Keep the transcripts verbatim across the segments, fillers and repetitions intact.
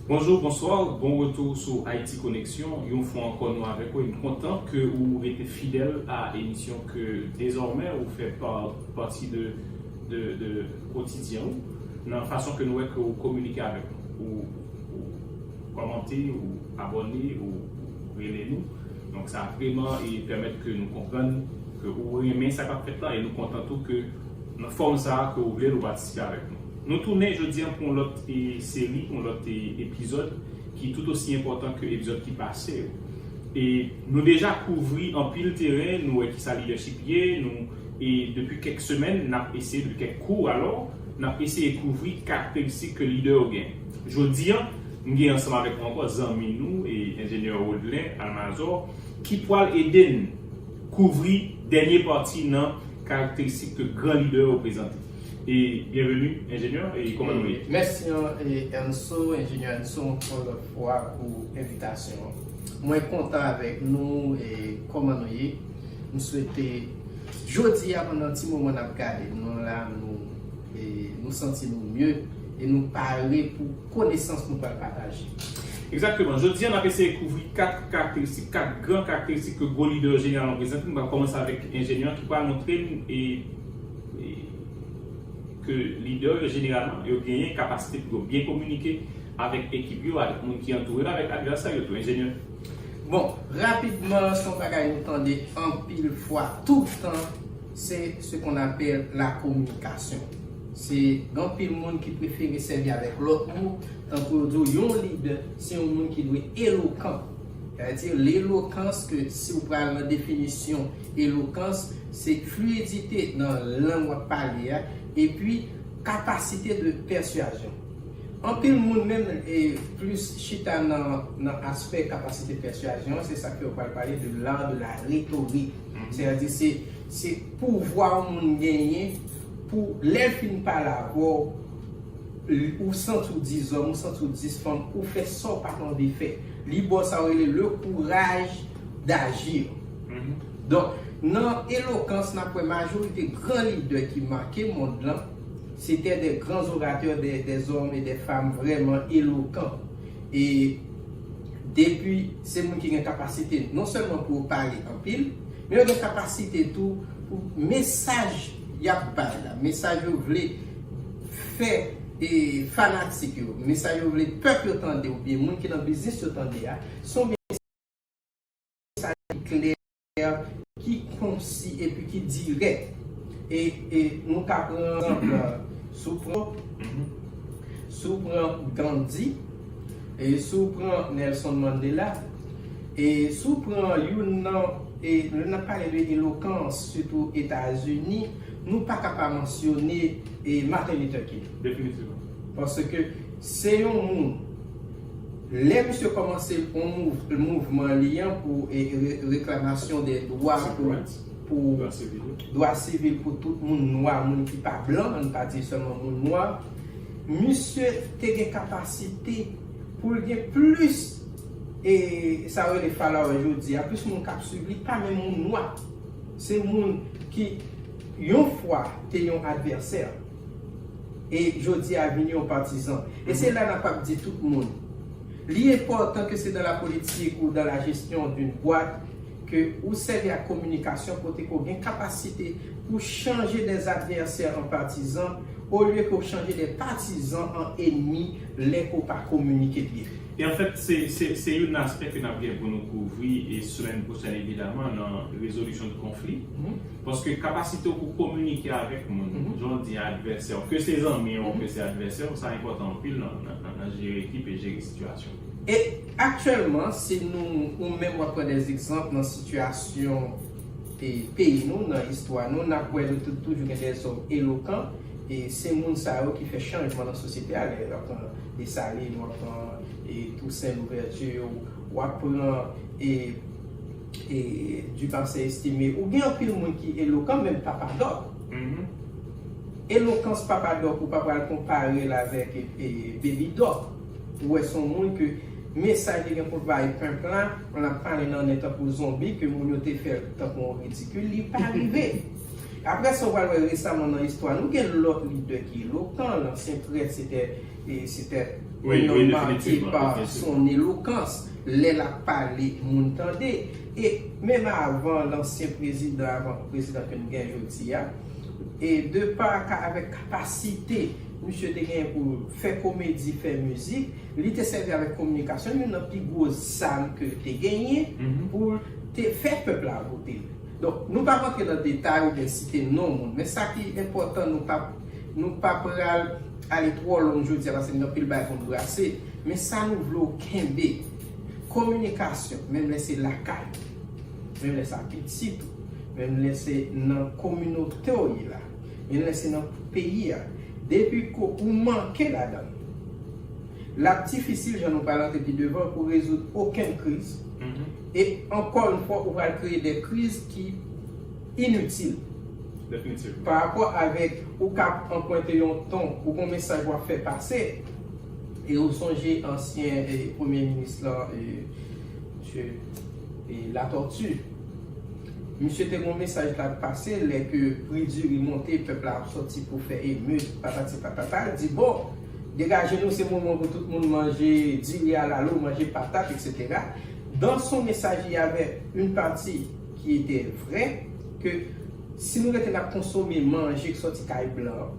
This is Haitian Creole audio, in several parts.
Bonjou, bonswa, bon retou sou Ayiti Koneksyon. Yon fwa ankò nou avèk ou e m kontan ke ou rete fidèl a emisyon ke dezòmè ou fè pa, pati de, de, de kotidyen ou, nan fason ke nou wè ke ou kominike avèk nou. Ou, ou kòmante, ou abòne, ou, ou rele nou. Donk sa vrèman e pèmèt ke nou konprann ke ou renmen sa k ap fèt la e nou kontan tou ke nan fòm sa a ke ou vle l ou patisipe avèk nou. Nou tounen jodi a pou yon lòt e, seri, yon lòt e, epizòd ki tout osi enpòtan ke epizòd ki pase yo. E nou deja kouvri anpil teren, nou wè kisa lidèchip ye, nou e depi kèk semèn n ap eseye, depi kèk kou alò, n ap eseye kouvri karakteristik ke lidè yo gen. Jodi a, m gen ansanm avèk mwen ankò zanmi nou e enjenyè Rodlin Almazor ki pwal ede n kouvri dènye pati nan karakteristik ke gran lidè yo prezante. E byenveni, enjenyè, e kòman nou ye? Mèsi, e, Ernso, enjenyè Ernso, ankò lòt fwa pou envitasyon an. Mwen kontan avèk nou, e kòman nou ye? M swete jodi a, pandan ti moman n ap gade nou la, nou, e, nou santi nou mye e nou pare pou konesans nou pral pataje. Egzakteman. Jodi a, n ap eseye kouvri kat karakteristik, kat gran karakteristik ke gwo lidè yo jeneralman prezante. Nou pral kòmanse avèk enjenyè ki pral montre n e, e, ke lidè yo jeneralman yo genyen kapasite pou yo byen kominike avèk ekip yo, avèk moun ki antoure yo, avèk advèsè yo tou. Enjenyè. Bon, rapidman, se yon bagay nou tande anpil fwa, tout tan, se ce qu'on appelle la communication. Se gen anpil moun ki prefere sèvi avèk lòt mo, tankou yo di w yon lidè, se yon moun ki dwe elokan. Sètadi, lelokans ke si w pral nan definisyon elokans, se fliyidite nan lang w ap pale a, epi kapasite de pèsyazyon. Anpil moun menm e plis chita nan, nan aspè kapasite pèsyazyon, se sa ke yo pral pale de l'art de la rhétorique. Sètadi, se, se pouvwa yon moun genyen pou lè l fin pale avè w, ou santi w dizòm, ou santi w disfanm, ou fè sa w pa t anvi fè. Li ba w sa yo rele le courage d'agir. Donk, nan elokans, n ap wè majorite gran lidè ki make mond lan, se te de gran oratè, de, de zòm e de fanm vrèman elokan. E depi se moun ki gen kapasite non sèlman pou yo pale anpil, men yo gen kapasite tou pou mesaj y ap bay la, mesaj yo vle fè e fanatik yo, mesaj yo vle pèp yo tande oubyen moun ki nan biznis yo tande a, se yon mesaj ki klè, ki konsi epi ki dirèk. E, e nou ka pran egzanp, si w pran, si w pran Gandhi, e si w pran Nelson Mandela, e si w pran youn nan, e lè n ap pale de elokans, sitou Etazini, nou pa ka pa mansyone e Martin Luther King. Definitivman. Paske se yon moun, lè misye kòmanse yon mouv-, mouvman li an pou e, re-, reklamasyon de dwa pou, pou dwa sivil pou tout moun nwa, moun ki pa blan, ann pa di sèlman moun nwa, misye te gen kapasite pou l gen plis, e sa yo rele followers jodi a, plis moun k ap swiv li, pa menm moun nwa. Se moun ki yon fwa te yon advèsè e jodi a vin yon patizan. E se la n ap ap di tout moun, li enpòtan ke se dans la politique ou dans la gestion d'une boîte ke ou sèvi ak kominikasyon kote ke w gen kapasite pou chanje des adversaires en partisans olye ke w chanje des partisans en ennemis lè ke w pa kominike byen. E anfèt, se, se, se youn nan aspè ke n ap gen pou nou kouvri e semèn pwochèn, evidaman, nan rezolisyon de konfli. Paske kapasite w pou kominike avèk moun, jan w di advèsè w, ke se zanmi w, ke se advèsè w, sa enpòtan anpil nan, nan, nan, nan jere ekip e jere sitiyasyon. E aktyèlman, si nou, ou menm w ap pran de egzanp nan sitiyasyon e peyi nou, nan istwa nou, n ap wè nou tou-, toujou gen de zòm elokan, e se moun sa yo ki fè chanjman nan sosyete a, lè w ap pran Desalin, w ap pran e Toussaint Louverture, w ap pran e, e Dumarsais Estimé, ou gen anpil moun ki elokan, menm Papa Doc. Elokans Papa Doc, ou pa pral konpare l avèk e, e Baby Doc. Ou wè se yon moun ke mesaj li gen pou l bay pèp la, l ap pale nan nen tankou zonbi ke moun yo te fè l tankou yon ridikil, li pa rive. Apre sa, w pral wè resaman nan istwa, nou gen lòt lidè ki elokan, lansyen prèt, se te, e, se te Wi, wi, definitivman, pa definitivman. Son elokans, lè l ap pale, moun tande. E menm avan lansyen prezidan, avan prezidan ke nou gen jodi a, e de pa ka, avèk kapasite misye te genyen pou fè komedi, fè mizik, li te sèvi avèk kominikasyon, youn nan pi gwo zam ke l te genyen pou l te fè pèp la vote l. Donk, nou p ap antre nan detay oubyen site non moun, men sa ki enpòtan, nou p ap, nou pa pral ale twò long jodi a, paske gen anpil bagay pou n brase, men sa nou vle w kenbe, kominikasyon, menm lè se lakay ou, menm lè se ak pitit ou, menm lè se nan kominote w ye la, menm lè se nan peyi a, depi ke ou manke ladan l, l ap difisil, jan nou pral antre pi devan, pou rezoud okenn kriz. E ankò yon fwa, ou pral kreye de kriz ki initil. Definitivman. Pa rapò avèk ou k ap anprente yon ton, ou gon mesaj w ap fè pase, e ou sonje ansyen, e, premye minis lan, e, misye, e, Latortue. Misye te gon mesaj k ap pase, lè ke pri diri monte, pèp la ap sòti pou fè emet, patati patata, di, bon, degaje nou, se moman pou tout moun manje diri alalo, manje patat, etsetera. Dans son message, il y avait une partie qui était vraie, ke si nou rete n ap konsome manje ki sòti kay blan,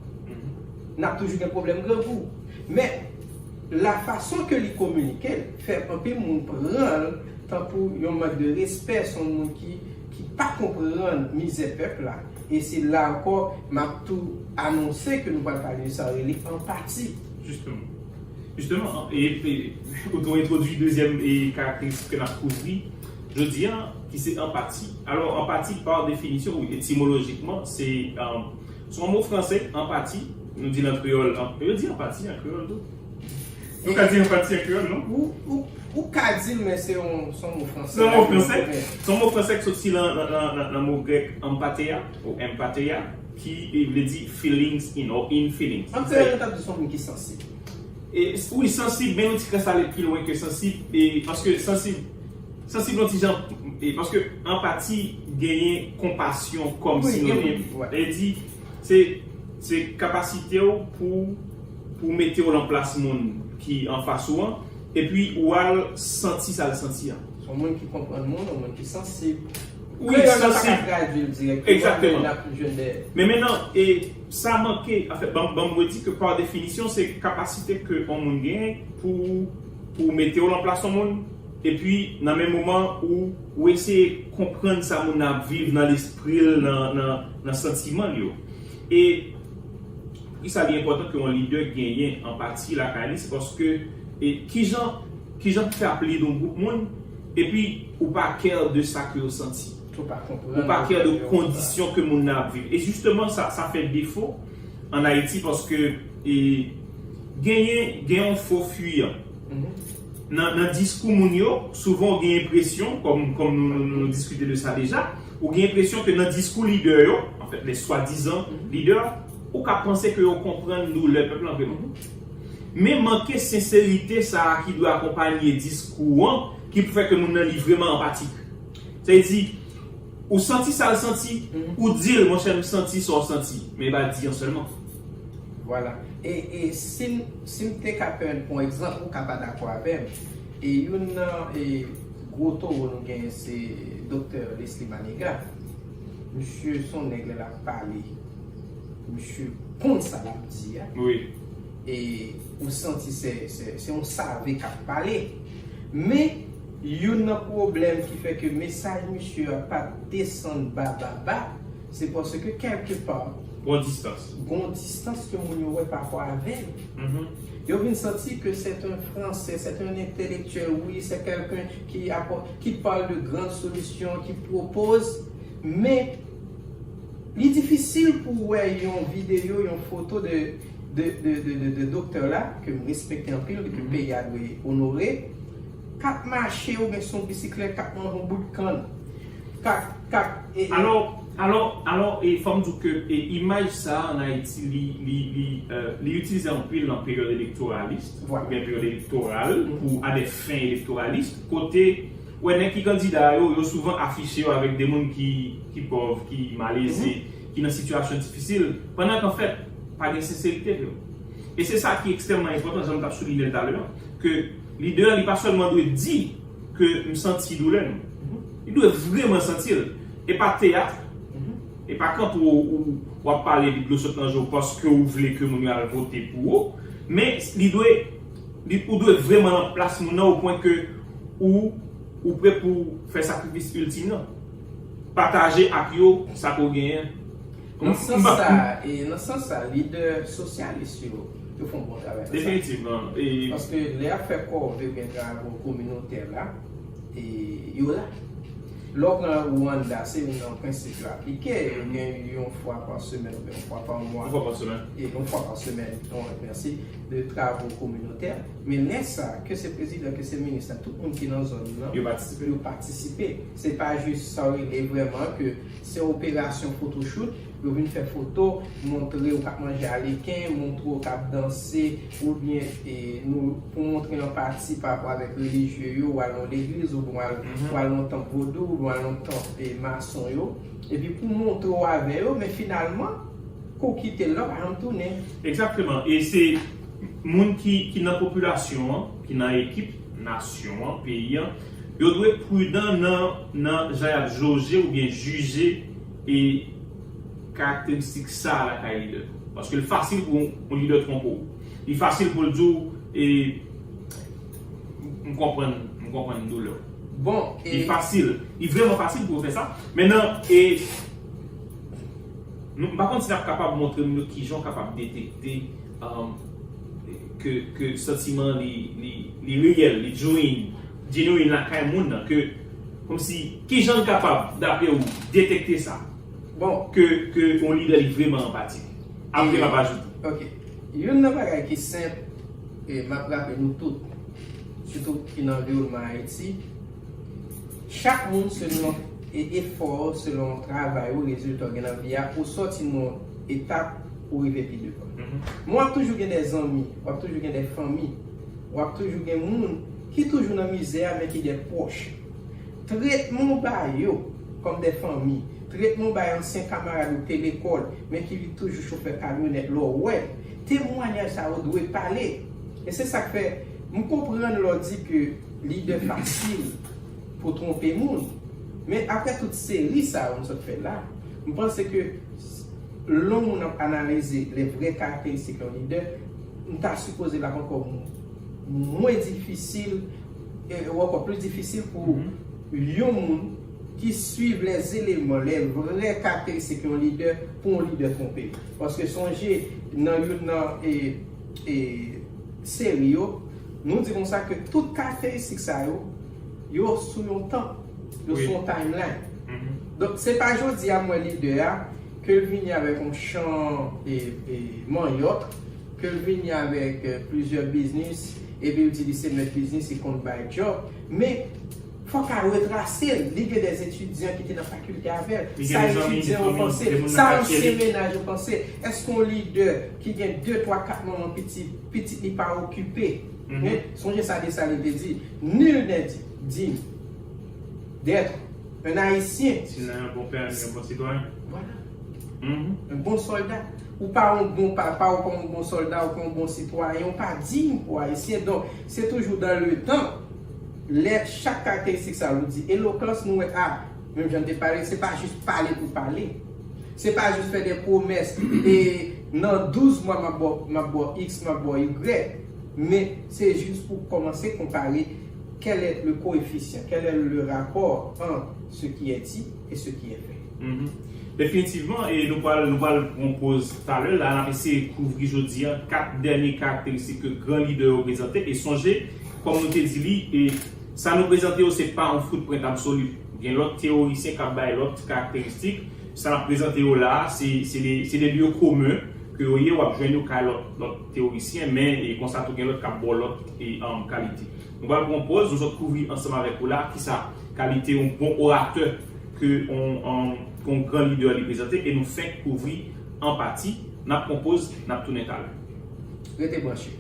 n ap toujou gen pwoblèm grangou. Men, la fason ke li kominike l fè anpil moun pran l tankou yon mank de respè, se yon moun ki, ki pa konprann mizè pèp la. E se la ankò, m ap tou anonse ke nou pral pale de sa yo rele anpati. Jisteman. Jisteman, e, e, ou te entwodui dezyèm e karakteristik ke n ap kouvri jodi a, ki se anpati. Alò, anpati, pa definisyon, wi, etimolojikman, se, um, se yon mo franse, anpati, nou di l an kreyòl, an, yo di anpati an kreyòl tou. Nou ka di anpati an kreyòl, non? Ou, ou, ou ka di l, men se yon, se yon mo franse. Se yon mo franse? Se yon mo franse ki soti nan, nan, nan, nan, nan mo grèk empatheia, ou empatheia, ki, e, vle di feelings in, or in feelings. An kreyòl, nou t ap di se yon moun ki sansib. E, wi, sansib, men nou ti kras ale pi lwen ke sansib, e, paske sansib, sansib yon ti jan, e, paske anpati genyen konpasyon kòm sinonim. Wi, wi, wi. Sa vle di, se, se kapasite w pou, pou mete w nan plas moun ki anfas ou an, epi ou al santi sa l santi an. Se yon moun ki konprann moun, yon moun ki sansib. Wi, kreyòl la pa ka tradui l dirèkteman, men n ap jwenn de. Men menm, e, sa manke, anfèt, ban, ban m redi ke pa definisyon, se kapasite ke yon moun genyen pou, pou mete w nan plas yon moun, epi nan menm moman ou, ou eseye konprann sa moun nan ap viv nan lespri l, nan, nan, nan santiman l yo. E poukisa li enpòtan ke yon lidè genyen anpati lakay li, se paske, e, kijan, kijan pou fè ap lide yon gwoup moun, epi ou pa care de sa ke yo santi. Ou pa care de kondisyon ke moun nan ap viv. E jisteman, sa, sa fè defo ann Ayiti paske, e, genyen, gen yon fo fwi. Nan, nan diskou moun yo, souvan w gen enpresyon, kòm, kòm nou, nou, nou, nou diskite de sa deja, ou gen enpresyon ke nan diskou lidè yo, anfèt, lè swadizan lidè, ou ka panse ke yo konprann doulè pèp lan vreman. Men manke senserite sa a ki dwe akonpanye diskou an, ki pou fè ke moun nan li vreman anpatik. Sa vle di, ou santi sa l santi, ou di l, monchè, m santi sa w santi, men e pa di an sèlman. Vwala. E, e si m, si m te ka pran yon egzanp, ou ka pa dakò avè m. E youn nan, e, gwo towo nou genyen se Doktè Leslie Manigat. Misye se yon nèg lè l ap pale. Misye konn sa l ap di a. Wi. E ou santi se, se, se yon save k ap pale. Men, youn nan pwoblèm ki fè ke mesaj misye a pa t desann ba, ba, ba, se paske kèlkepa, gon distans. Gon distans ke moun yo wè parapò avè l. Yo vin santi ke c'est un Français, c'est un intellectuel, oui, c'est quelqu'un qui apporte, qui parle de grandes solutions, qui propose, men li difisil pou w wè yon videyo, yon foto de, de, de, de, de, de doktè la, ke m respekte anpil, ke peyi a dwe onore, k ap mache oubyen sou yon bisiklèt, k ap manje yon bout kann, k ap, k ap, e, e, alò, alò, alò, e, fò m di w ke, e, imaj sa a ann Ayiti, li, li, li, e, li itilize anpil nan peryòd elektoralis, oubyen peryòd elektoral, pou, a des fins électoralistes, kote, wè, nèg ki kandida yo, yo souvan afiche yo avèk de moun ki, ki pòv, ki maleze, ki nan sitiyasyon difisil, pandan ke anfèt, pa gen senserite vre. E se sa ki ekstrèmman enpòtan, jan m t ap souliyen l talè a, ke lidè a, li pa sèlman dwe di ke m santi doulè m. Li dwe vrèman santi l. E pa teyat. E pa kanpe w, w, w ap pale epi dlo sot nan je w paske w vle ke moun yo al vote pou ou. Men li dwe, li, ou dwe vrèman nan plas moun nan, o pwen ke ou, ou prè pou fè sakrifis iltim nan. Pataje ak yo sa ke w genyen. Nan sans sa, e nan sans sa, lidè sosyalis yo, yo fè yon bon travay nan sa. Definitivman. E paske lè y ap fè kòve oubyen travay kominotè la, e yo la. Lè w pran Rwanda, se youn nan prensip yo aplike, yo gen yon fwa pa semèn oubyen yon fwa pa mwa. Yon fwa pa semèn. E yon fwa pa semèn, yon, mèsi, de travay kominotè. Men lè sa, ke se prezidan, ke se minis la, tout moun ki nan zòn nan, yo patisipe. Yo patisipe. Se pa jis sa w rele vrèman ke se operasyon photoshoot, yo vin fè foto, montre w k ap manje aleken, montre w k ap danse, oubyen, e, nou, pou montre anpati pa rapò avèk relijye yo, w al nan legliz, oubyen w al, w al nan tanp vodou, oubyen w al nan tanp, e, mason yo. Epi pou montre w avè yo, men finalman, kou w kite l la, w pa janm tounen. Egzakteman. E se moun ki, ki nan popilasyon an, ki nan ekip nasyon an, peyi an, yo dwe pridan nan, nan jan y ap joje oubyen jije e karakteristik sa a lakay lidè. Paske l fasil pou yon lidè twonpe w. Li fasil pou l di w, e, m konprann, m konprann doulè w. Bon, e li fasil. Li vrèman fasil pou yo fè sa. Mentnan, e, nou, m pa konn si n ap kapab montre moun yo kijan w kapab detekte, um, ke, ke santiman li, li, li reyèl, li genuine, genuine lakay moun nan, ke, kòmsi, kijan l kapab, daprè w, detekte sa? Bon. Ke, ke yon lidè li vrèman anpatik. Apre m ap ajoute. Ok. Youn nan bagay ki senp, e m ap raple nou tout, sitou ki nan anviwònman Ayiti, chak moun selon e efò, selon travay ou, rezilta w gen nan vi a, ou sòti nan yon etap pou rive pi devan. Men w ap toujou gen de zanmi, w ap toujou gen de fanmi, w ap toujou gen moun ki toujou nan mizè a, men ki de pwòch. Tretman w bay yo kòm de fanmi, tretman w bay ansyen kamarad ou te lekòl, men ki li toujou chofè kamyonèt lè w wè, temwanyaj sa yo dwe pale. E se sa k fè m konprann lè w di ke lidè fasil pou twonpe moun. Men apre tout seri sa yo m sot fè la, m panse ke lè yon moun ap analize le vrè karakteristik yon lidè, m ta sipoze l ap ankò mwen difisil, e, ou ankò plis difisil pou yon moun ki swiv les éléments, les vrè karakteristik yon lidè, pou yon lidè twonpe l. Paske sonje, nan youn nan, e, e, seri yo, nou di konsa ke tout karakteristik sa yo, yo sou yon tan, yo sou yon timeline. Donk, se pa jodi a m wè lidè a, ke l vini avèk yon chan, e, e, manyòk, ke l vini avèk, e, plizyè biznis, epi l di li se mèt biznis, li konn bay djòb. Men, fòk a retrase l. Li gen de etidyan ki te nan fakilte avè l. Sa etidyan yo panse, sa ansyen mennaj yo panse. Èske yon lidè ki gen de, twa, kat manman pitit, pitit li pa okipe? Sonje sa Desalin te di, nul n'est digne d'être un Haïtien. S'il n'a un bon père ni un bon citoyen. Voilà. Un bon soldat. Ou pa yon bon papa, ou pa yon bon sòlda, ou pa yon bon sitwayen, ou pa diy pou Ayisyen. Donk, se toujou dans le temps. Lè chak karakteristik sa yo di, elokans, nou wè, a, menm jan n te pale, se pa jis pale pou pale. Se pa jis fè de pwomès, e nan douz mwa, m ap ba w, m ap ba w X, m ap ba w Y. Men, se jis pou kòmanse konpare quel est le coefficient, quel est le rapport entre ce qui est dit et ce qui est fait. Definitivman, e nou pral, nou pral pran poz talè la, n ap eseye kouvri jodi a kat dènye karakteristik ke gran lidè yo prezante. E sonje, kòm nou te di li, e sa nou prezante yo, se pa yon footprint absoli. Gen lòt teyorisyen k ap bay lòt karakteristik. Sa n ap prezante yo la a, se, se de, se de lye komen ke yo ye, w ap jwenn yo kay lòt, lòt teyorisyen, men, e konsa tou gen lòt k ap ba w lòt, e, um, kalite. Nou pral pran yon poz, nou sot kouvri ansanm avèk ou la, kisa kalite yon bon oratè ke yon, yon, ke yon gran lidè li prezante, e nou fenk kouvri an pati. N ap pran poz, n ap tounen talè. Rete branche.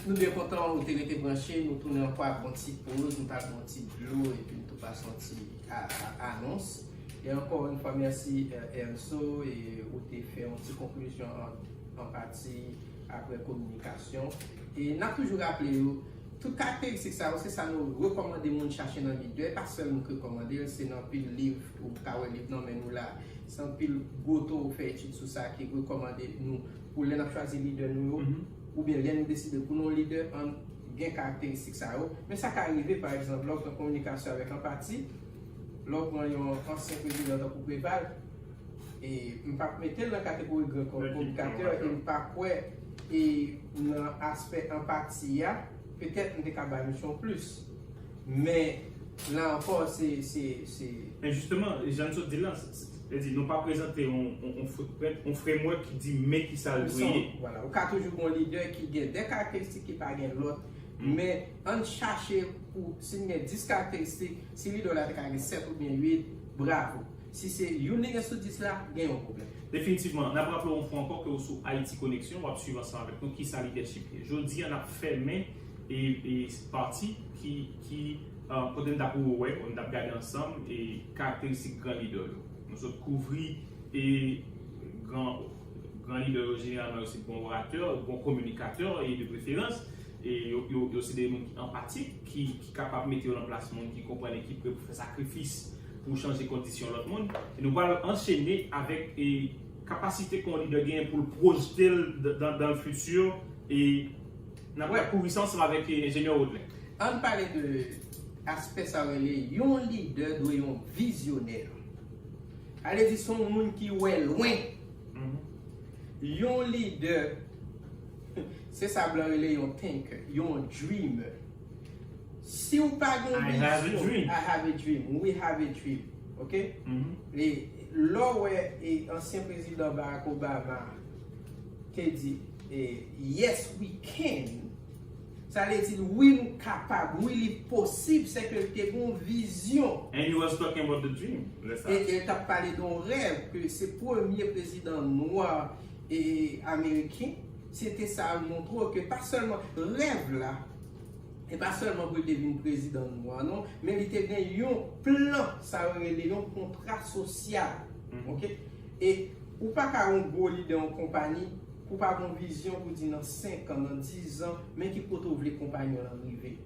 Nou byen kontan ou te rete branche, nou tounen ankò ak yon ti poz, nou t al pran yon ti dlo, epi nou tou pase yon ti a- a- anons. E ankò yon fwa, mèsi, eh, Enzo, e ou te fè yon ti konklizyon an, an pati apre kominikasyon. E n ap toujou raple yo, tout karakteristik sa yo, se sa nou rekòmande moun chache nan lidè, e pa sèl nou ki rekòmande l, se nan pil liv, ou ka wè liv nan men nou la, se anpil gwo towo fè etid sou sa ki rekòmande nou pou lè n ap chwazi lidè nou yo, oubyen lè nou deside pou nou yon lidè, ann gen karakteristik sa yo. Men sa ka rive, pa egzanp, lè w pran kominikasyon avèk anpati, lè w pran yon ansyen prezidan tankou Preval, e m p ap mete l nan kategori gran kominikatè, e m pa kwè, e nan aspè anpati a, petèt m te ka ba misyon plis. Men, la ankò, se, se, se Men jisteman, jan n sot di l lan, se- se- se di, nou pa prezante yon, yon, yon footprint, yon framework ki di men ki sa l dwe ye. Vwala, ou ka toujou gen yon lidè ki gen de karakteristik ki pa gen lòt, men ann chache pou, si n gen dis karakteristik, si lidè w la te ka gen sèt oubyen uit, bravo. Si se youn li gen sou dis la, gen yon pwoblèm. Definitivman, n ap raple w yon fwa ankò ke w sou Haïti Connexion, w ap swiv ansanm avèk nou kisa lidèchip ye. Jodi a, n ap fèmen e, e pati ki, ki, ah, kote n t ap wè, n t ap gade ansanm e karakteristik gran lidè yo. Nou sot kouvri e gran, gran lidè yo jeneralman yo se bon oratè, bon kominikatè e de preferans, e yo, yo, yo se de moun ki anpatik, ki, ki kapab mete yo nan plas moun ki konprann e ki pre pou fè sakrifis pou chanje kondisyon lòt moun. E nou pral anchene avèk e kapasite ke yon lidè genyen pou l pwojte l dan, dan, dan le futur e n ap kouvri sa ansanm avèk e, enjenyè Rodley. Ann pale de aspè sa yo rele yon lidè dwe yon vizyonè. Sa vle di se yon moun ki wè lwen. Yon lidè, se sa blan rele yon thinker, yon dreamer. Si w pa gen yon vizyon, I have a dream. I have a dream. We have a dream. Ok? E lè w wè e ansyen prezidan Barack Obama te di e, yes, we can. Sa vle di, wi, nou kapab, wi, li posib, se ke l te gen yon vizyon. And he was talking about the dream. E, e l t ap pale de yon rèv ke se premye prezidan nwa e, ameriken, se te sa l montre w ke pa sèlman rèv la, e pa sèlman pou l te vin prezidan nwa, non, men li te gen yon plan, sa yo rele yon kontra sosyal. Ok? E ou pa ka yon gwo lidè yon konpayi, pou pa gen yon vizyon pou di nan senk an, nan diz an, men ki kote w vle konpayi w lan rive.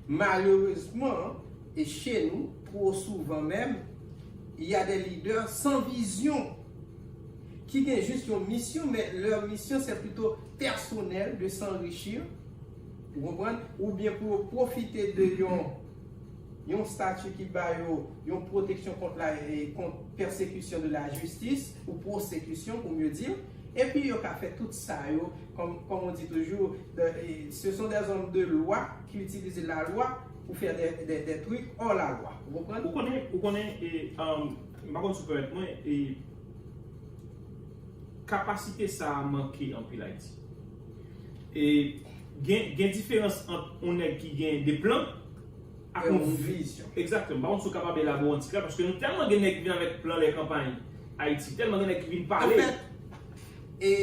Malerezman, e chez nous, trop souvent même, il y a des leaders sans vision, ki gen jis yon misyon, men leur mission, c'est plutôt personnel, de s'enrichir, ou konprann, oubyen pou yo pwofite de yon yon stati ki ba yo yon pwoteksyon kont la, e, kont pèsekisyon de la jistis, ou prosekisyon, pour mieux dire, epi yo ka fè tout sa yo, comme, comme on dit toujours, de, e, ce sont des hommes de loi qui utilisent la loi pour faire des, des, des trucs hors la loi. Ou konprann? Ou konnen, ou konnen, e, um, m pa konn si w pèmèt mwen, e, kapasite sa a manke anpil Ayiti. E gen, gen diferans ant yon nèg ki gen de plan ak yon vizyon. Egzakteman. M pa konn si w kapab elabore yon ti klè, paske nou tèlman gen nèg ki vin avèk plan lè kanpay Ayiti, tèlman gen nèg ki vin pale. Anfèt, e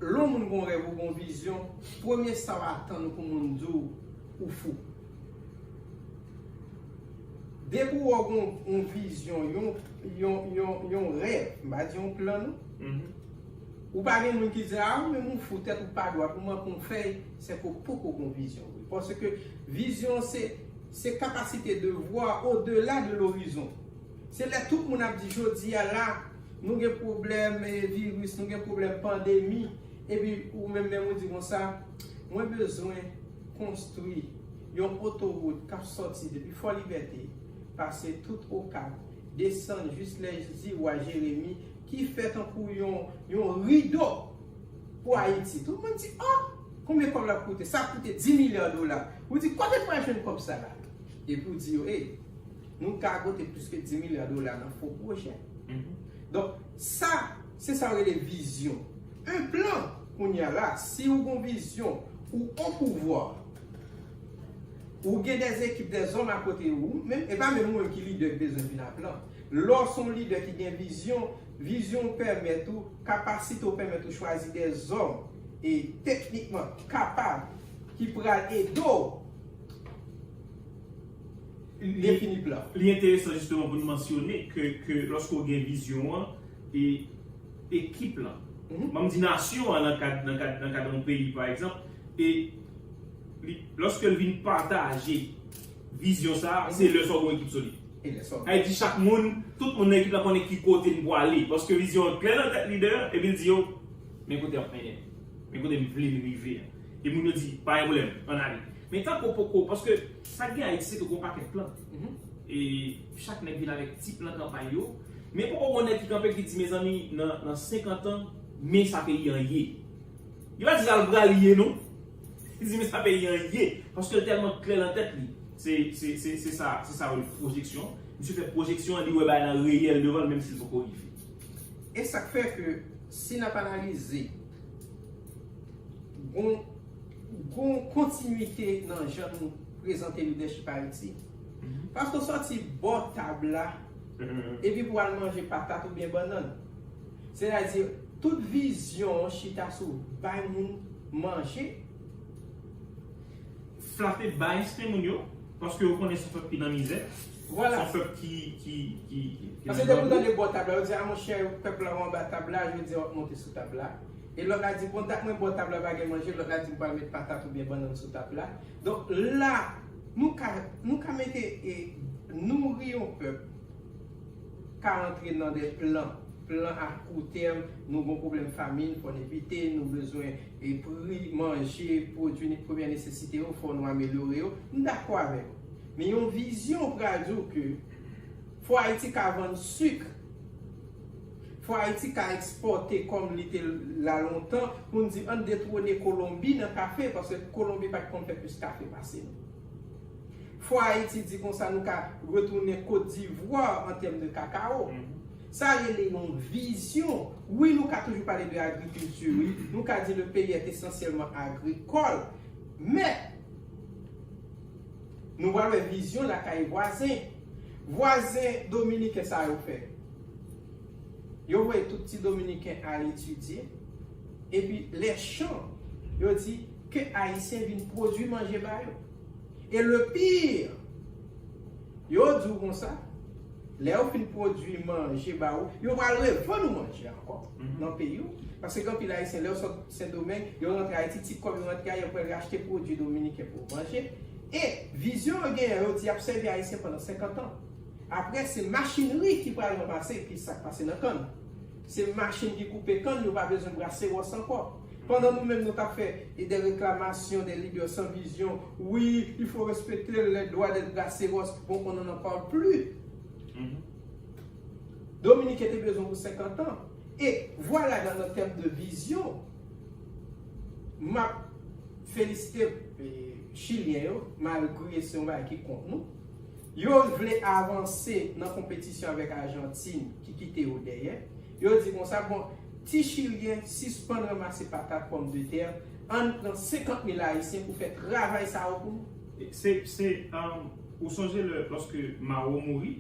lè yon moun gen yon rèv ou gen yon vizyon, premye sa w atann pou moun di w, ou fou. Depi w wè w gen yon, yon vizyon, yon, yon, yon, yon rèv, m pa di yon plan non. Ou pa gen moun ki di, a, ou menm ou fou, tèt ou pa dwat, ou manke yon fèy, se ke w poko gen yon vizyon vre. Paske vizyon se, se capacité de voir au-delà de l'horizon. Se lè tout moun ap di jodi a la, nou gen pwoblèm, e, viris, nou gen pwoblèm pandemi, epi ou menm menm ou di konsa, mwen bezwen konstwi yon otowout k ap sòti depi Fò Libète, pase tout Okap, desann jis lè Ziwa Jeremi, ki fè tankou yon, yon rido pou Ayiti. Tout moun di, o, konbyen kòb l ap koute? Sa ap koute dis milya dola. Ou di, kote m pral jwenn kòb sa la? Epi w di yo, e, nou gagote plis ke dis milya dola nan fo pwojè. Donk, sa, se sa yo rele vizyon. Un plan, kounye a la, si ou gon vizyon, ou o pouvwa, ou gen des équipes, des hommes akote ou, menm, e pa menm ou menm ki lidè ki bezwen vin a plan. Lè w se yon lidè ki gen vizyon, vizyon w pèmèt ou, kapasite w pèmèt ou chwazi des hommes e teknikman kapab ki pral ede w defini plan. Li enteresan jisteman pou n mansyone ke, ke lòske w gen vizyon an, e ekip lan, ban m di nasyon an nan kad, nan kad, nan kad yon peyi, pa egzanp, e li, lòske l vin pataje vizyon sa a, se lè sa w gen yon ekip solid. Sa vle di chak moun, tout moun nan ekip la konnen ki kote n pwale, paske vizyon an klè nan tèt lidè an, epi l di yo, men kote m ap mennen nou, men kote m vle n rive a. E moun yo di, pa gen pwoblèm, ann ale. Men tankou poko, paske sa k gen Ayiti, se ke gen yon pakèt plan. E chak nèg vin avèk ti plan kanpay yo. Men poko gen yon nèg ki kanpe ki di, mezanmi, nan, nan senkant an, men sa peyi an ye. Li pa di sa l pral ye, non. Li di, men sa peyi an ye. Paske l tèlman klè nan tèt li. Se, se, se, se sa, se sa yo rele pwojeksyon. Misye fè pwojeksyon an, li wè bagay lan reyèl devan l, menm si l poko rive. E sa k fè ke, si n ap analize, gon, gon kontinwite nan jan nou prezante lidèchip Ayiti. Paske w sòti bò tab la, epi pou al manje patat oubyen bannann. Sètadi, tout vizyon an chita sou bay moun manje. Flatte, bay, enspire moun yo, paske yo konnen se yon pèp ki nan mizè. Vwala. Se yon pèp ki, ki, ki, ki, ki nan grangou. Paske depi w tande bò tab la, yo di, a monchè, pèp la anba tab la, jodi a w ap monte sou tab la. E lòt la di, bon, dat mwen bò tab la pa gen manje, lòt la di, m pral met patat oubyen bannann sou tab la. Donk, la, nou ka, nou ka mete, e, nouri yon pèp ka antre nan de plan. Plan a kou tèm, nou gon pwoblèm famin, fò n evite, nou bezwen, e, pri manje, pwodui ne-, premyè nesesite yo, fò nou amelyore yo. M dakò avè w. Men yon vizyon pral di w ke fò Ayiti ka vann sik, fò Ayiti ka ekspòte kòm li te la lontan, pou n di ann detwone Kolonbi nan kafe, paske Kolonbi pa t konn fè plis kafe pase nou. Fò Ayiti di konsa nou ka retounen Kot Divwa an tèm de kakawo. Sa rele yon vizyon. Wi, nou ka toujou pale de agrikilti, wi. Nou ka di le pays est essentiellement agricole. Men, nou pral wè vizyon lakay vwazen. Vwazen dominiken sa yo fè. Yo voye tout ti dominiken al etidye. Epi, lè chan, yo di ke Ayisyen vin pwodui manje ba yo. E le pire, yo di w konsa, lè yo fin pwodui manje ba ou, yo pral revann ou manje ankò nan peyi w. Paske gen anpil Ayisyen, lè yo sot Sendomeng, yo rantre Ayiti, ti kòb yo rantre a, yo pral achte pwodui dominiken pou yo manje. E vizyon yo genyen, yo di y ap sèvi Ayisyen pandan senkant an. Apre, se machinri ki pral ranmase, ki sa k pase nan kann. Se machin ki koupe kann, yo pa bezwen brase wòs ankò. Pandan nou menm, nou t ap fè e de reklamasyon de lidè san vizyon. Oui, il faut respecter les droits des brasseurs. Bon, on n'en parle plus. Dominiken te bezwen pou senkant an. E vwala, nan, nan tèm de vizyon, m ap felisite, e, Chilyen yo, malgre se yon bagay ki kont nou. Yo vle avanse nan konpetisyon avèk Ajantin ki kite yo dèyè. Yo di konsa, bon, ti Chilyen, sispann ranmase patat, pòmdetè, ann pran senkant mil Ayisyen pou fè travay sa yo pou nou. Se, se, um, ou sonje lè, lòske Mao mouri,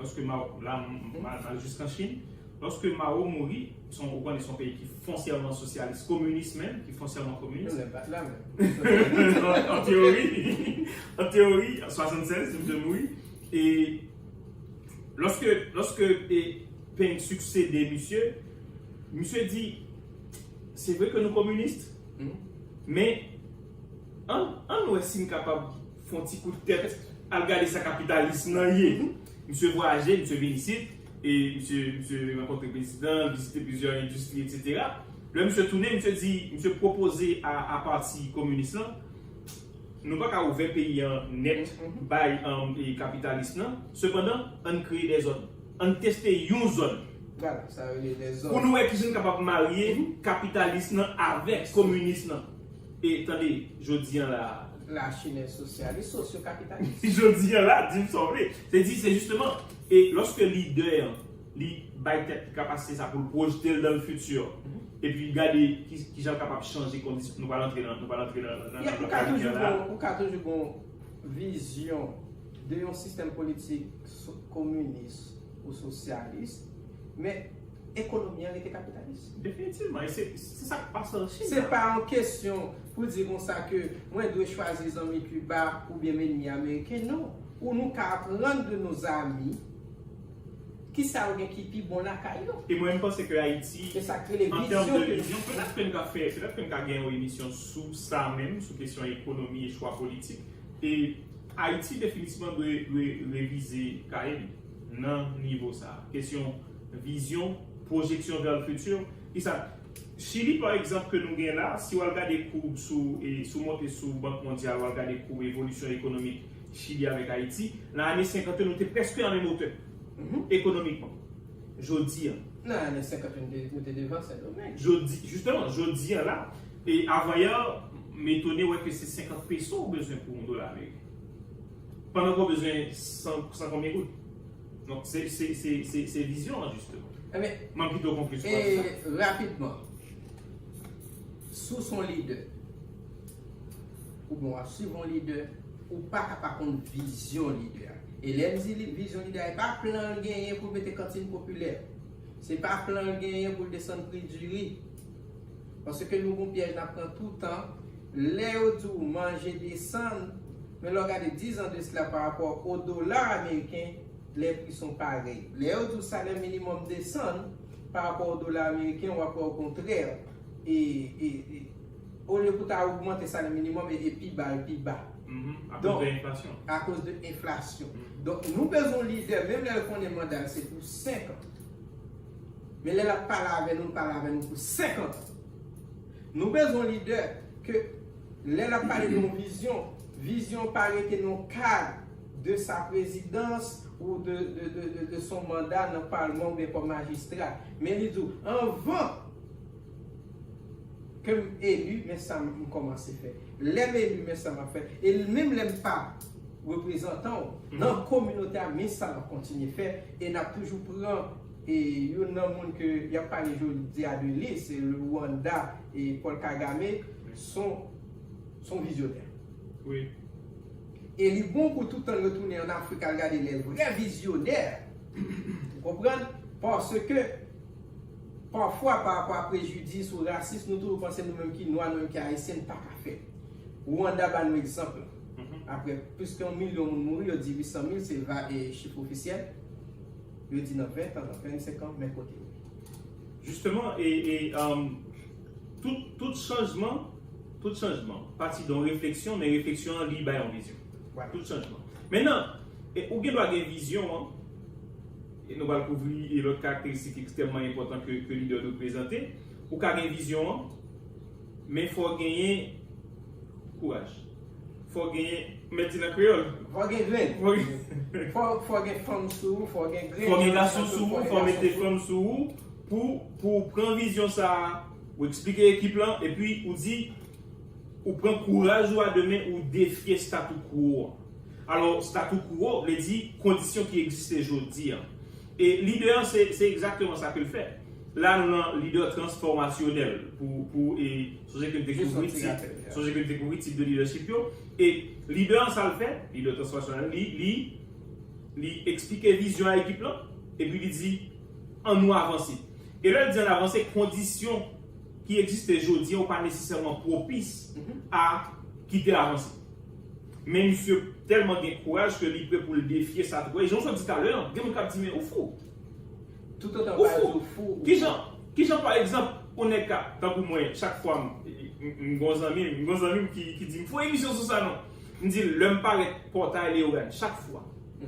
lòske Mao, la, m, m, m al jiskan Chin, lòske Mao mouri, se yon, ou konnen se yon peyi ki fonsyèman sosyalis, kominis menm, ki fonsyèman kominis. An, an teyori, an teyori, swasannsèz, misye mouri. E lòske, lòske, e, Peng siksede misye, misye di, se vre ke nou kominis, men ann, ann wè si n kapab fè yon ti kout tèt, al gade sa kapitalism nan ye. Misye vwayaje, misye vin isit, e misye, misye rankontre prezidan, vizite plizyè endistri, etsetera. Lè misye tounen, misye di, misye pwopoze a, a pati kominis lan, nou pa ka ouvè peyi an nèt bay, um, e kapitalism lan. Sepandan, ann kreye de zòn. Ann teste yon zòn. Vwala, sa yo rele de zòn. Pou nou wè kijan n kapab marye kapitalism lan avèk kominism lan. E tande, jodi an la. La Chine est socialiste, socio-capitaliste. Jodi an la, di m sa w vle. Se di, se jisteman, e lòske lidè an, li bay tèt li kapasite sa pou l pwojte l dan le futur. Epi gade ki, kijan l kapab chanje kondisyon. Nou pral antre nan, nou pral antre nan, nan, nan, nan kalite a la. Ou ka toujou gon, ou ka toujou gon vizyon de yon sistèm politik so-, kominis ou sosyalis, men ekonomi an rete kapitalis. Definitivman. E se se sa k pase an Chin. Se pa yon kesyon pou di konsa ke mwen dwe chwazi zanmi Kiba oubyen m enmi ameriken, non. Ou nou ka aprann de nos amis kisa yo gen ki pi bon lakay yo. E mwen, m panse ke Ayiti, Se sa k rele an tèm vizyon de ke vizyon, petèt ke n ka fè, petèt ke n ka gen yon emisyon sou sa menm, sou kesyon ekonomi e chwa politik. E Ayiti definitivman dwe, dwe revize kay li nan nivo sa. Kesyon vizyon, pwojeksyon vers le futur. Kisa, Chili, pa egzanp, ke nou gen la, si w al gade koub sou, e, si w monte sou Bank Mondyal, w al gade koub evolisyon ekonomik Chili avèk Ayiti, nan ane senkant yo, nou te prèske nan menm wotè, ekonomikman. Jodi a. Nan ane senkant yo, nou te, nou te devan Sendomeng. Jodi, jisteman, jodi a la, e avanyè, m etone wè ke se senkant peso ou bezwen pou yon dola ameriken. Pandan ke w bezwen san, san konbyen goud. Donk, se, se, se, se, se vizyon an, jisteman. Ebyen, M ap kite w konkli sou pati sa. E rapidman, si w se yon lidè, oubyen w ap swiv yon lidè, ou pa ka pa konn vizyon lidè a. E lè m di li- vizyon lidè a, e pa plan l genyen pou l mete kantin popilè. Se pa plan l genyen pou l desann pri diri. Paske nou gon pyèj n ap pran toutan. Lè yo di w manje desann, men lè w gade diz an de sila pa rapò o dola ameriken, les prix sont pareils. Lè yo di w salè minimòm desann pa rapò o dola ameriken, w ap wè okontrè, e, e, e, olye pou ta ogmante salè minimòm, e, e pi ba, e pi ba. Mhm. Donk, Akoz de enflasyon. Akoz de enflasyon. Donk, nou bezwen yon lidè, menm lè l konnen manda l se pou senk an. Men lè l ap pale avè nou, l pale avè nou pou senkant an. Nou bezwen yon lidè ke lè l ap pale de yon vizyon, vizyon pa rete nan kad de sa prezidans ou de, de, de, de, de son manda nan palman oubyen kòm majistra. Men li di w, anvan ke m eli, men sa m kòmanse fè. Lè m eli, men sa m ap fè. E menm lè m pa reprezantan w, nan kominote a, men sa m ap kontinye fè. E n ap toujou pran, e youn nan moun ke y ap pale jodi a de li, se le Rwanda, e Paul Kagame, son, son vizyonè. Wi. E li bon pou tout tan retounen an Afrik al gade les vrais visionnaires. Ou konprann? Paske pafwa, pa rapò a prejidis ou rasis, nou toujou panse nou menm ki nwa, nou menm ki ayisyen, n pa ka fè. Rwanda ba nou egzanp lan. Apre plis ke yon milyon moun mouri, yo di uit san mil, se va, e chif ofisyèl. Yo di nan ven tan, nan vennsenk an, men kote yo ye. Jisteman, e, e, um, tout, tout chanjman, tout chanjman pati de yon refleksyon, men refleksyon an li bay yon vizyon. Voilà. Tout chanjman. Mentnan, e, ou gen dwa gen vizyon an, e nou pral kouvri e lòt karakteristik ekstrèmman enpòtan ke, ke lidè dwe prezante. Ou ka gen vizyon an, men fò w genyen kouraj. Fò w genyen, mèt di nan kreyòl. Fò gen grenn. Fò w gen Fò, fò gen fanm sou ou, fò gen grenn. Fò gen gason sou ou, fò mete fanm sou ou, pou, pou pran vizyon sa a, ou eksplike ekip lan, epi ou di, ou pran kouraj ou a demen, ou defye statu quo an. Alò, statu quo vle di kondisyon ki egziste jodi an. E lidè an, se, se egzakteman sa ke l fè. La, nou nan lidè transfòmasyonèl. Pou, pou, e, sonje ke n te kouvri tit, sonje ke n te kouvri tit de lidèchip yo. E lidè an, sa l fè, lidè transfòmasyonèl, li, li, li eksplike vizyon a ekip lan, epi li di, ann nou avanse. E lè l di ann avanse, kondisyon ki egziste jodi an, ou pa nesesèman pwopis a kite l avanse. Men misye tèlman gen kouraj ke li prè pou l defye sa tou. E jan w sot di talè an, gen moun k ap di, men ou fou. Toutotan pa di w fou. Kijan, kijan pa egzanp, yon nèg ka, tankou mwen, chak fwa m, m, m, m gon zanmi, m gon zanmi m ki, ki di m, fè yon emisyon sou sa non. M di l, lè m parèt pòtay Leyogàn, chak fwa.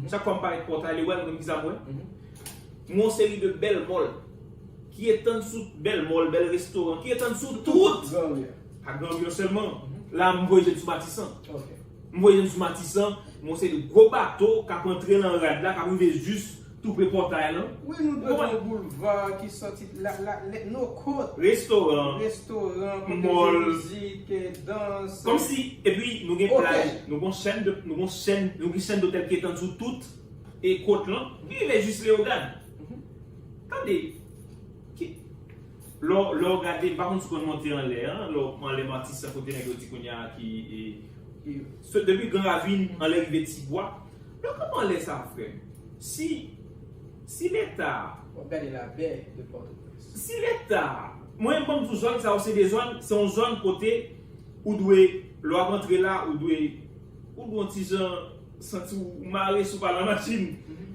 Chak fwa m parèt pòtay Leyogàn, ou konn kisa m wè? M wè yon seri de bèl mòl ki etann sou bèl mòl, bèl restoran, ki etann sou tout. Gran ri a. Pa Gran Ri an sèlman. La, m voye je m sou Matisan. M voye je m sou Matisan, m wè yon seri de gwo bato k ap antre nan rad la, k ap rive jis tou pre pòtay lan. Wi, nou dwe gen yon boulva ki soti la, la, lè, nou kot. Restoran, restoran, kote mòl, mizik, dans. Kòmsi, epi nou gen plaj, nou gen chèn de, nou gen chèn, nou gen chèn dotèl ki etann sou tout e kot lan, ki rive jis Leyogàn. Tande, ki, lè w, lè w gade, m pa konn si w konn monte anlè an, lè w anlè Matisan kote nèg yo di kounye a ki, e, so, depi Gran Ravin, anlè rive Tibwa, lè w kanpe anlè sa, frè m, si, Si Leta, W ap gade labè de Pòtoprens. Si Leta, mwen, ban m di w, zòn sa yo se de zòn, se yon zòn kote ou dwe, lè w ap antre la, ou dwe, ou dwe yon ti jan santi w mare si w pa nan machin.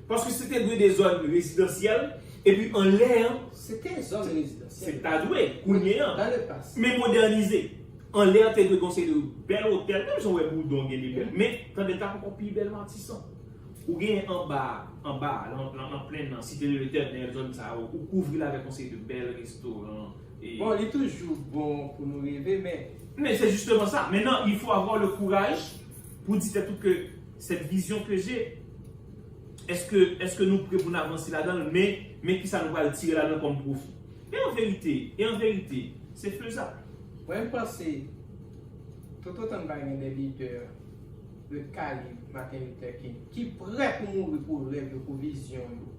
Paske se te dwe de zòn rezidansyèl, epi anlè an, Se te zòn rezidansyèl. se ta dwe, kounye an. Dans le passé. Men modènize. Anlè an te dwe gen yon seri de bèl otèl, menm jan w wè Boudon gen de bèl. Men, tande, l t ap ankò pi bèl Matisan. Ou gen anba, anba, nan, nan, nan plenn nan, Cité de l'Éternel, zòn sa yo, ou kouvri l avèk yon seri de bèl restoran. E Bon, li toujou bon pou nou reve, men Men se justement ça. Maintenant, il faut avoir le courage pour dire tout que cette vision que j'ai, est-ce que, est-ce que nou prè pou n avanse ladan l, men, men kisa nou pral tire ladan l kòm pwofi? E an verite, e an verite, se fezab. Mwen, m panse, toutotan n pa gen de lidè de kalib Martin Luther King ki prè pou mouri pou rèv yo, pou vizyon yo,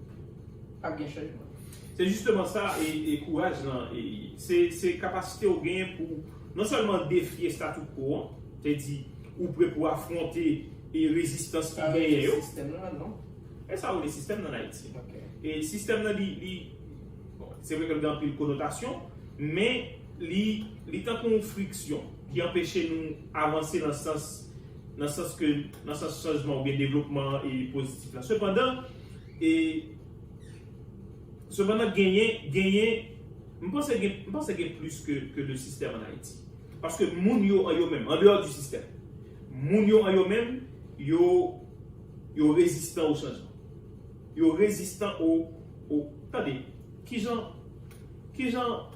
p ap gen chanjman. Se justement ça, e, e kouraj lan, e, se, se kapasite w genyen pou non sèlman defye statu quo an, te di ou prè pou afwonte e rezistans ki genyen yo. Sistèm lan, non? E sa rele sistèm nan Ayiti. Ok. E sistèm nan, li, li bon, se vre ke l gen anpil konotasyon, men li, li tankou yon friksyon ki anpeche nou avanse nan sans, nan sans ke, nan sans chanjman oubyen devlopman e pozitif la. Sepandan, e, sepandan, genyen, genyen, m panse gen, m panse gen plis ke, ke de sistèm an Ayiti. Paske moun yo an yo menm, an deyò di sistèm, moun yo an yo menm, yo, yo rezistan o chanjman. Yo rezistan o, o, tande, kijan, kijan,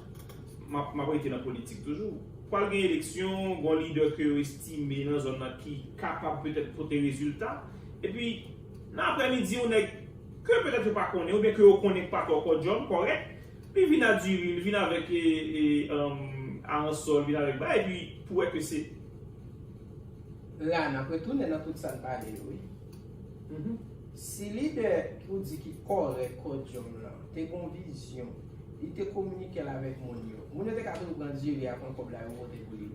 m ap, m ap rete nan politik toujou. Pral gen eleksyon, gen yon lidè ke yo estime nan zòn nan ki kapab petèt pote rezilta. Epi, nan aprèmidi, yon nèg ke petèt yo pa konnen, oubyen ke yo konnen k pa twò kòdyòm, kòrèk, li vin a diri, li vin avèk, e, e, um, aransò, li vin avèk bagay, epi pou wè ke se La, n ap retounen nan tout sa n pale yo, wi. Si lidè ki ou di ki kòrèk kòdyòm lan te gen yon vizyon, li te kominike l avèk moun yo, moun yo te ka toujou pran diri a, pran kòb la, yo vote pou li.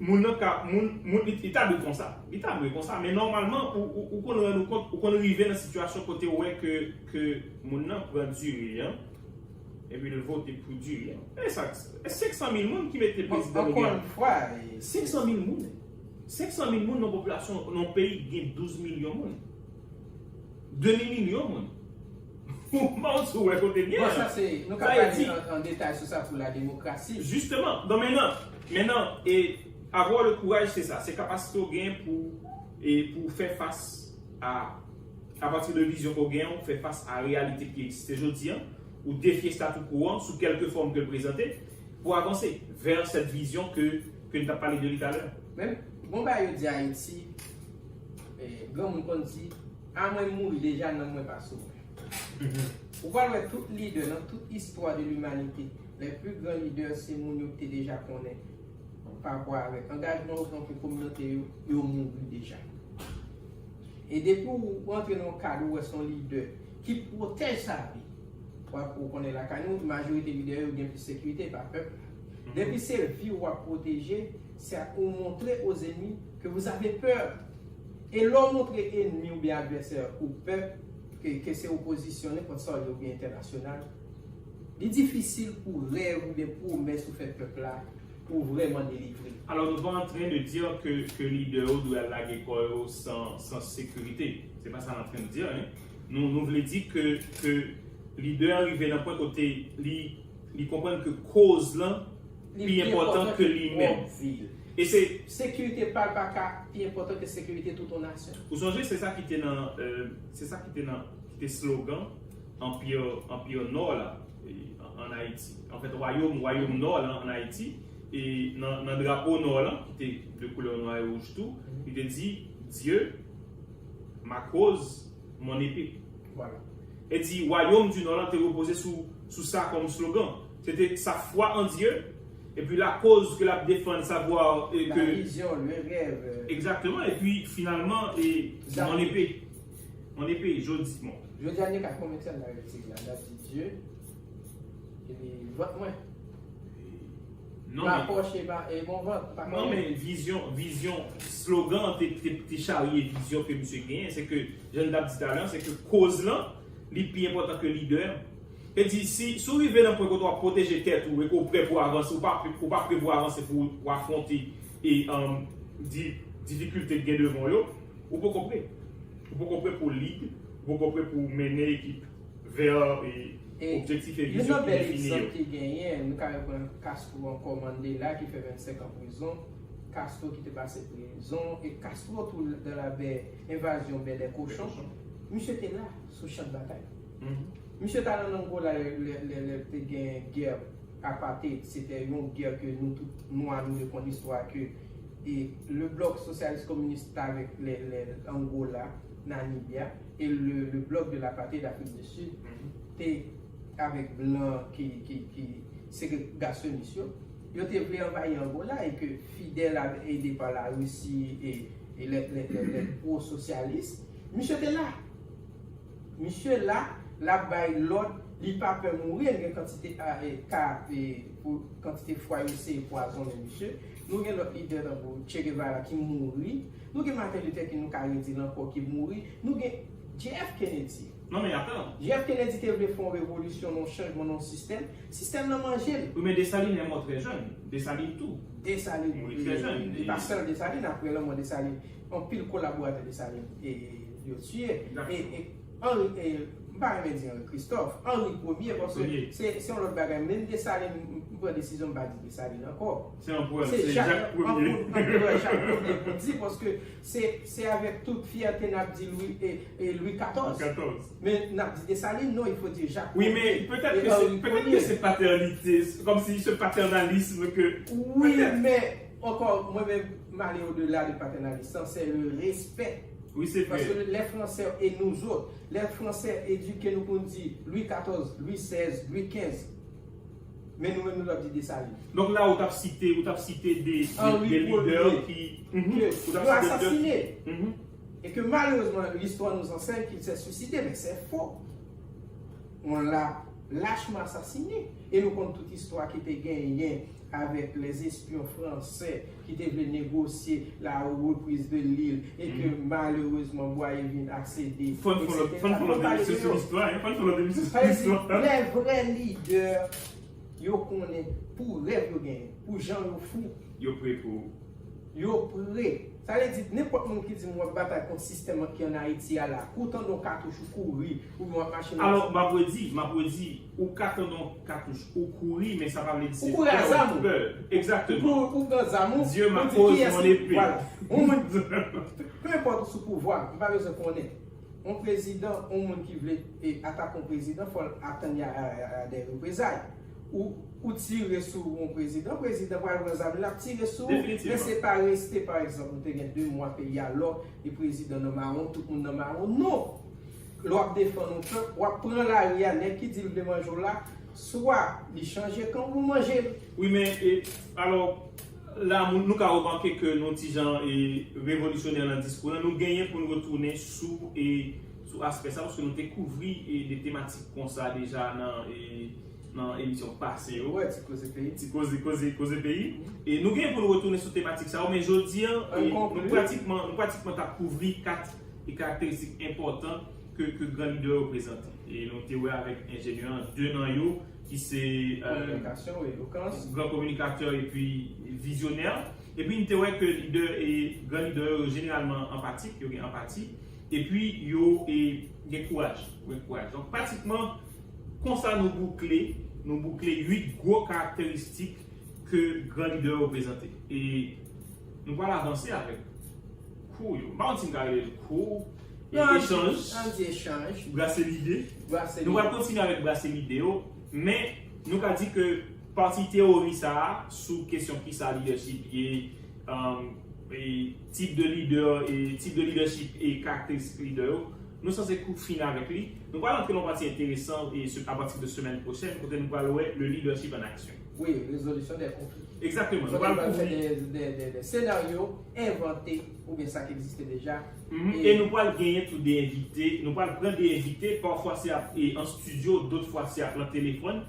Moun nan ka, moun, moun, li, li ta dwe konsa. Li ta dwe konsa. Men nòmalman, ou, ou, ou konn rann ou kont, ou konn rive nan sitiyasyon kote ou wè ke, ke moun nan pran diri an, epi l vote pou diri an. E sa, e senk san mil moun ki mete prezidan nou Ankò gen. yon fwa, e, Senk san mil moun. Senk san mil moun nan popilasyon nan peyi ki gen douz milyon moun. De milyon moun. Ou pa wè kote n ye Bon, a. sa se, nou ka Sa vle pale di, an, an detay sou sa pou la demokrasi. Justement, donc maintenant, maintenant, et avoir le courage, c'est ça, se kapasite w genyen pou, e pou fè fas a, a pati de vizyon ke w genyen, ou fè fas a reyalite ki egziste jodi an, ou defye statu quo an sou kèlke fòm ke l prezante, pou avanse vers cette vision que, que n t ap pale de li talè. Men, bon bagay yo di Ayiti, e, granmoun konn di, a mwen m mouri deja, nanm mwen pa sou mwen. Ou pral wè tout lidè nan tout istwa de limanite, les plus grands leaders se moun yo ki te deja konnen pa rapò avèk angajman yo pran pou kominote yo, yo mouri deja. E depi ou, ou antre nan yon kad ou wè se yon lidè ki pwotèj sa vi, w ap, ou konnen lakay nou, majorite lidè yo gen plis sekirite pa pèp. Depi se vi w ap pwoteje, se ou montre aux ennemis que vous avez peur. E lè w montre enmi oubyen advèsè ou pè, ke, ke se opozisyon, nenpòt sa w ye oubyen entènasyonal, li difisil pou rèv oubyen pwomès ou fè pèp la pou vrèman delivre. Alors, nous pas en train de dire que, que lidè yo dwe al lage kò yo san, san sekirite. Se pa sa n ap di, hein. Nou, nou vle di ke, ke lidè a rive nan pwen kote li, li konprann ke koz lan pi enpòtan ke li menm. E se Sekirite pa l pa ka pi enpòtan ke sekirite tout yon nasyon. Ou sonje, se sa ki te nan, euh, se sa ki te nan, ki te slogan Anpi, Anpi Nò la, e, an, an Ayiti. Anfèt, wayòm, wayòm Nò la an Ayiti, e nan, nan drapo Nò la, ki te de koulè nwa e wouj tou, li te di, Dieu, ma cause, mon épée. Voilà. E di, wayòm di Nò la te repoze sou, sou sa kòm slogan. Se te sa fwa an Dye, epi la cause ke l ap defann, savwa, e La ke vision, le rêve. Exactement. Et puis, finalement, et Zam. Mon épée. Mon épée, jodi, bon. Jodi a, nou ka konvenk sa nan retik la. Dat di Dye, epi vant mwen. Non, Pa men, pòch e pa, e bon vant. Pa non, konvenk. Men vizyon, vizyon, slogan te, te, te charye vizyon ke misye genyen, se ke, jan n t ap di talè, se ke koz lan, li pi enpòtan ke lidè. E di, si, si w rive nan pwen kote w ap pwoteje tèt ou e ke w prè pou avanse, ou pa, ou pa prè pou avanse pou w afwonte e, um, di, difikilte k gen devan w yo, ou poko prè. Ou poko prè pou w lead, ou poko prè pou w mennen ekip vè e, e objektif e vizyon ki defini yo. Youn nan bèl egzanp ki genyen, nou ka reprann Castro ankò, Mandela ki fè vennsenk an prizon, Castro ki te pase prizon, e Castro tou dan la bè envazyon bè dè kochon, misye te la sou chan batay. Misye t al ann Angola lè, lè, lè, lè te gen gè apartheid, se te yon gè ke nou tout nwa nou rekonn istwa ke e le Bloc Socialiste Communiste avèk lè, lè Angola, Namibya, e le, le Bloc de l'Apartheid Afrik di Sid te avèk blan ki, ki, ki segregasyonis yo. Yo te vle anvayi Angola e ke Fidel avè ede pa Larisi e, e lè, lè, lè, lè pwo-sosyalis. Misye te la. Misye la, l ap bay lòd, li pa pè mouri, l gen kantite a, e, ka, e, pou, kantite fwa yo eseye pwazonnen misye. Nou gen lòt lidè tankou Che Guevara ki mouri. Nou gen Martin Luther King, nou ka redi l ankò, ki mouri. Nou gen J F Kennedy. Non, men atan. J F Kennedy te vle fè yon revolisyon, yon chanjman nan yon sistèm. Sistèm nan manje l. Wi, men Desalin è mò trè jèn. Desalin tou. Desalin, mouri trè jèn. E pa sèl Desalin, apre lanmò Desalin, anpil kolaboratè Desalin e, yo tiye. E, e, Henri, e, m pa renmen di Henri Christophe, Henri Premye, paske se, se yon lòt bagay. Menm Desalin, m, m pran desizyon, m pa di Desalin ankò. Se anperè, se Jak Premye. Anperè Jak Premye pou di, paske se, se avèk tout fyète n ap di Lwi, e, e Lwi katòz. Lwi katòz. Men n ap di Desalin, non, il faut dire Jak Premye. Wi, men petèt ke se, petèt ke se patènite, kòmsi se patènalism ke. Wi, men ankò, mwen menm, m ale odela de patènalism, se le respè. Wi, se vre. Paske lè Fransè, e nouzòt, lè Fransè edike nou pou n di Lwi katòz, Lwi sèz, Lwi kenz. Men nou menm, nou t ap di Desalin. Donk la, ou t ap site, ou t ap site de, de, de lidè ki, ke yo asasinen. E ke malerezman, listwa nous enseigne qu'il s'est suicidé, men se fo. On l'a lâchement assassiné. E nou konn tout istwa ki te genyen avèk les espions français ki te vle negosye la reprise de l'île e ke malerezman Boyer vin aksede, etsetera. Fò n fè yon lòt emisyon sou listwa, hein? Fò n fè yon lòt emisyon sou listwa. Sa vle di, lè vrè lidè yo konnen pou rèv yo genyen, pou jan yo fou. Yo pre pou. Yo pre. Sa vle di, nenpòt moun ki di m w ap batay kont sistèm ki ann Ayiti a la, kou w tande yon katouch ou kouri, oubyen w ap mache nan. Alò, m ap redi, m ap redi, ou ka tande yon katouch ou kouri, men sa pa vle di se pè ou pè. Ou kouri a zam ou. Egzakteman. Ou kouri, ou pran zam ou, ou di kiyès ki, vwala. Yon moun, pe enpòt ou sou pouvwa, m pa bezwen konnen. Yon prezidan, yon moun ki vle, e, atake yon prezidan, fò l atann y a, a, a, a de reprezay. Ou, ou tire sou yon prezidan, prezidan pral pran zam li, l ap tire sou ou. Men se pa reste, pa egzanp, nou te gen de mwa peyi a lòk, e prezidan nan mawon, tout moun nan mawon. Non! Lè w ap defann yon pèp, w ap pran lari a, nèg ki di l vle manje w la, swa li chanje kan pou manje l. Wi, men, e, alò, la, nou, nou ka remake ke nou ti jan, e, revolisyonè nan diskou lan, nou genyen pou n retounen sou, e, sou aspè sa, paske nou te kouvri, e, de tematik konsa deja nan, e, nan emisyon pase yo. Wi, ti koze peyi. Ti koze, koze, koze peyi. E nou genyen pou n retounen sou tematik sa yo, men jodi a, e, nou pratikman, nou pratikman t ap kouvri kat e karakteristik enpòtan ke, ke gran lidè yo prezante. E nou te wè avèk enjenyè an, de nan yo, ki se, e, kominikasyon, elokans, gran kominikatè epi vizyonè. Epi n te wè ke lidè e gran lidè yo jeneralman anpatik, yo gen anpati, epi yo, e, gen kouraj, yo gen kouraj. Donk, pratikman, konsa nou boukle, nou boukle uit gwo karakteristik ke gran lidè yo prezante. E nou pral avanse avèk kou yo. M pa konn si m ka rele l kou, e, echanj. Ann di echanj. Brase lide. Brase lide. Nou pral kontinye avèk brase lide yo, men nou ka di ke pati teyori sa a sou kesyon kisa lidèchip ye, um, e tip de lidè, e tip de lidèchip e karakteristik lidè yo, nou sanse kou fini avèk li. Nou pral antre nan yon pati enteresan e se, apati de semèn pwochèn, kote nou pral wè le leadership en action. Wi, résolution des conflits. Egzakteman. Nou pral kouvri de, de, de, de senaryo envante oubyen sa ki egziste deja. E nou pral genyen tou de envite, nou pral pran de envite, pafwa se ap, e, an estidyo, dòt fwa se ap nan telefòn.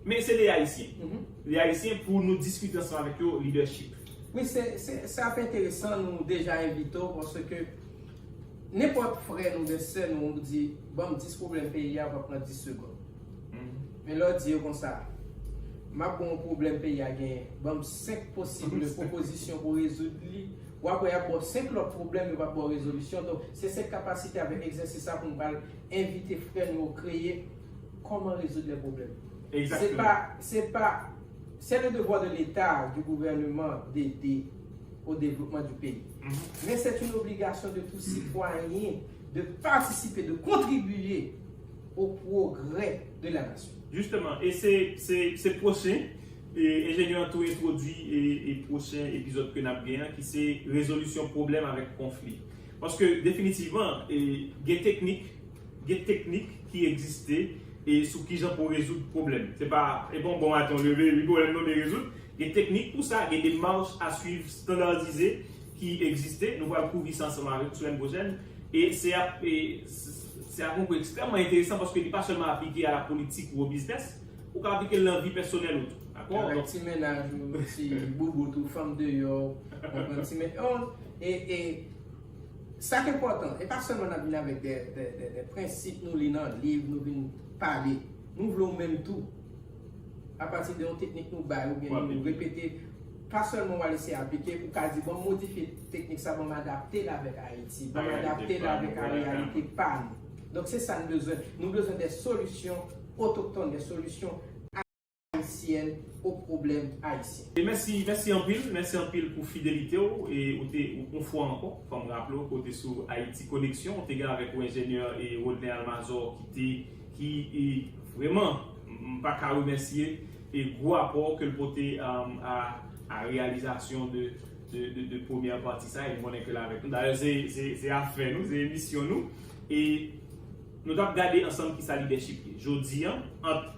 Men se de Ayisyen. De Ayisyen pou nou diskite ansanm avèk yo leadership. Wi, se, se, sa ap enteresan, nou deja envite w, paske Nenpòt frè nou oubyen sè nou, ou di, ban m dis pwoblèm peyi a, w ap pran dis segonn. Men lè w di yo konsa, m ap ba w yon pwoblèm peyi a genyen, ban m senk posib pwopozisyon pou rezoud li, w ap wè y ap ba w senk lòt pwoblèm, yo p ap ba w rezolisyon. Donk, se se kapasite avèk egzèsis sa pou m pral envite frè nou yo kreye kòman rezoud lè pwoblèm. Se pa, se pa, c'est le devoir de l'État, du gouvernement, d'aider au développement du pays. Mais c'est une obligation de tout citoyen de participer, de contribuer au progrès de la nation. Jisteman, e se, se, se pwochen, e enjenyè an tou entwodui e, e pwochen epizòd ke n ap gen an, ki se rezolisyon pwoblèm avèk konfli. Paske definitivman, e, gen teknik, gen teknik ki egziste e sou kijan pou rezoud pwoblèm. Se pa, e bon, bon maten w leve, epi pwoblèm nan byen rezoud. Gen teknik pou sa, gen demach a swiv standardize ki egziste. Nou pral kouvri sa ansanm avèk semèn pwochèn. E se ap, e se ap yon kou ekstrèmman enteresan paske li pa sèlman aplike a la politik ou o biznis, ou ka aplike l nan vi pèsonèl ou tou. Dakò? Avèk ti mennaj ou, ti boubout ou, fanm deyò, konprann ti men-, oh, e, e sa k enpòtan, e pa sèlman n ap vin avèk de, de, de, de prensip nou li nan liv, nou vin pale. Nou vle w menm tou. Apati de yon teknik nou bay oubyen nou repete, pa sèlman w al eseye aplike, ou ka di, bon, m modifye teknik sa, bon, m adapte l avèk Ayiti, bon, m adapte l avèk a reyalite pa nou. Donk, se sa n bezwen. Nou bezwen de solisyon otoktòn, de solisyon ayisyèn o pwoblèm ayisyen. E mèsi, mèsi anpil, mèsi anpil pou fidelite w, e ou te, ou, yon fwa ankò, fò m raple w, kote sou Ayiti Koneksyon, ou te gen avèk ou enjenyè e Rodney Almazor ki te, ki, e, vrèman, m pa ka remèsye e gwo apò ke l pote, um, a, a reyalizasyon de, de, de, de premyè pati sa, e m konnen ke l avèk nou. Dayè, se, se, se afè nou, se emisyon nou. E nou t ap gade ansanm kisa lidèchip ye. Jodi a, ant,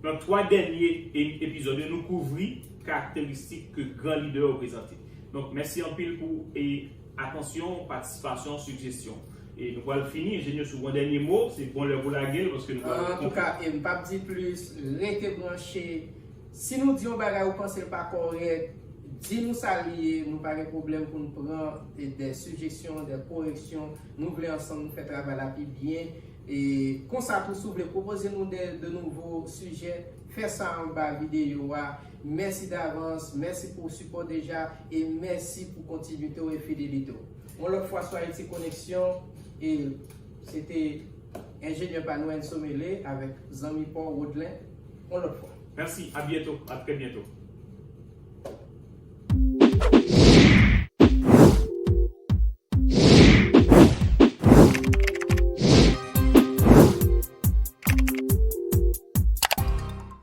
nan twa dènye e, epizòd yo, nou kouvri karakteristik ke gran lidè yo prezante. Donk, mèsi anpil pou, e, atansyon, patisipasyon, sijesyon. E nou pral fini, enjenyè, si w gen yon dènye mo, se bon lè pou lage l, paske nou pral... Antouka, e m p ap di plis, rete branche. Si nou di yon bagay ou panse l pa kòrèk, di nou sa l ye, nou pa gen pwoblèm pou n pran de, de sijesyon, de koreksyon. Nou vle ansanm nou fè travay la pi byen. E konsa tou, si w vle pwopoze nou de, de nouvo sijè, fè sa anba videyo a. Mèsi davans, mèsi pou sipò deja, e mèsi pou kontinite w e fidelite w. Yon lòt fwa sou Ayiti Koneksyon, e se te enjenyè pa nou Enso Mele avèk zanmi pa w Rodlen. Yon lòt fwa. Mèsi, a byento, a trè byento.